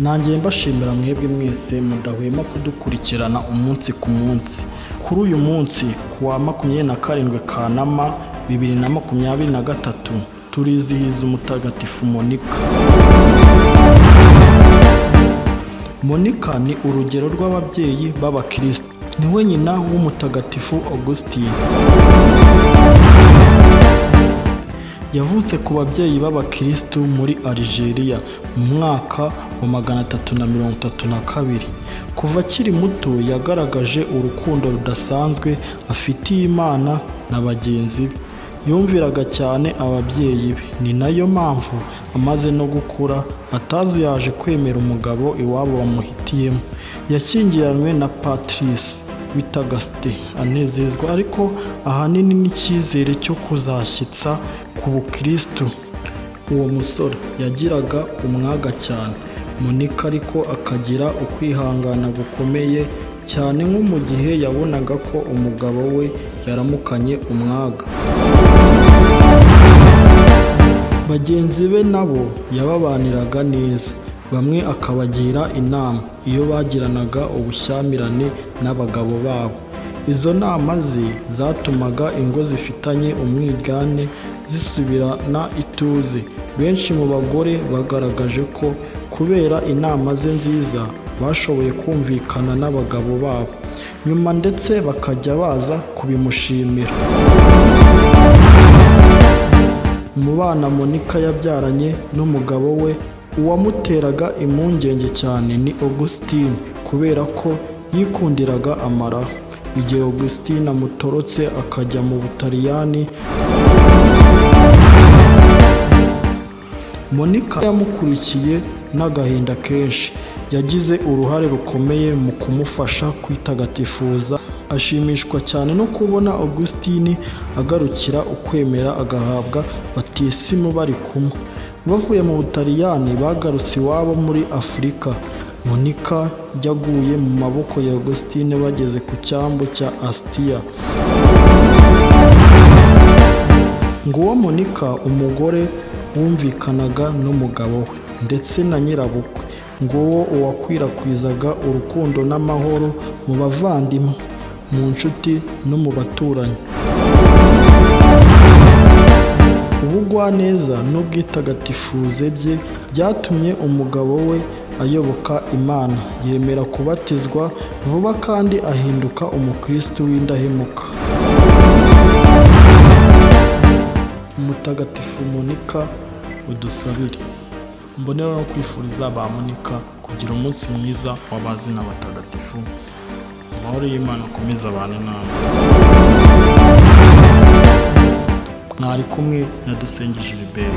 Nanjye mbashimira mwebwe mwese mudahwema kudukurikirana umunsi ku munsi. Kuri uyu munsi ku wa 27 Kanama 2023 turizihiza Umutagatifu Monika. Monika ni urugero rw'ababyeyi b'abakristo. Ni we nyina w'Umutagatifu Augustine. Yavutse ku babyeyi b'abakristu muri Algeria mu mwaka wa 332. Kuva akiri muto yagaragaje urukundo rudasanzwe afitiye Imana na bagenzi be. Yumviraga cyane ababyeyi be, ni nayo mpamvu amaze no gukura atazuyaje kwemera umugabo iwabo bamuhitiyemo. Yashyingiranywe na Patrice w'i Tagaste, anezezwa ariko ahanini n'icyizere cyo kuzashyitsa ku bukristu. Uwo musore yagiraga umwaga cyane, Monika ariko akagira ukwihangana gukomeye cyane nko mu gihe yabonaga ko umugabo we yaramukanye umwaga. Bagenzi be nabo yababaniraga neza, bamwe akabagira inama iyo bagiranaga ubushyamirane n'abagabo babo. Izo nama ze zatumaga ingo zifitanye umwiryane zisubirana ituze. Benshi mu bagore bagaragaje ko kubera inama ze nziza bashoboye kumvikana n'abagabo babo, nyuma ndetse bakajya baza kubimushimira. Mu bana Monika yabyaranye n'umugabo we, uwamuteraga impungenge cyane ni Augustine kubera ko yikundiraga amaraha. Igihe Augustine amutorotse akajya mu Butaliyani, Monika yamukurikiye n'agahinda kenshi. Yagize uruhare rukomeye mu kumufasha kwitagatifuza, ashimishwa cyane no kubona Augustine agarukira ukwemera agahabwa batisimu bari kumwe. Bavuye mu Butaliyani bagarutse iwabo muri Afurika. Monika yaguye mu maboko ya Augustine bageze ku cyambu cya Ostia. Nguwo Monika, umugore wumvikanaga n'umugabo we ndetse na nyirabukwe. Nguwo uwakwirakwizaga urukundo n'amahoro mu bavandimwe, mu nshuti no mu baturanyi. Ubugwaneza n'ubwitagatifuze bye byatumye umugabo we ayoboka Imana, yemera kubatizwa vuba kandi ahinduka umukristu w'indahemuka. Mutagatifu Monika udusabire. Mbonera no kwifuriza ba Monika kugira umunsi mwiza w'abazina batagatifu. Amahoro y'Imana akomeze abane namwe. Mwari kumwe na Dusenge Gilbert.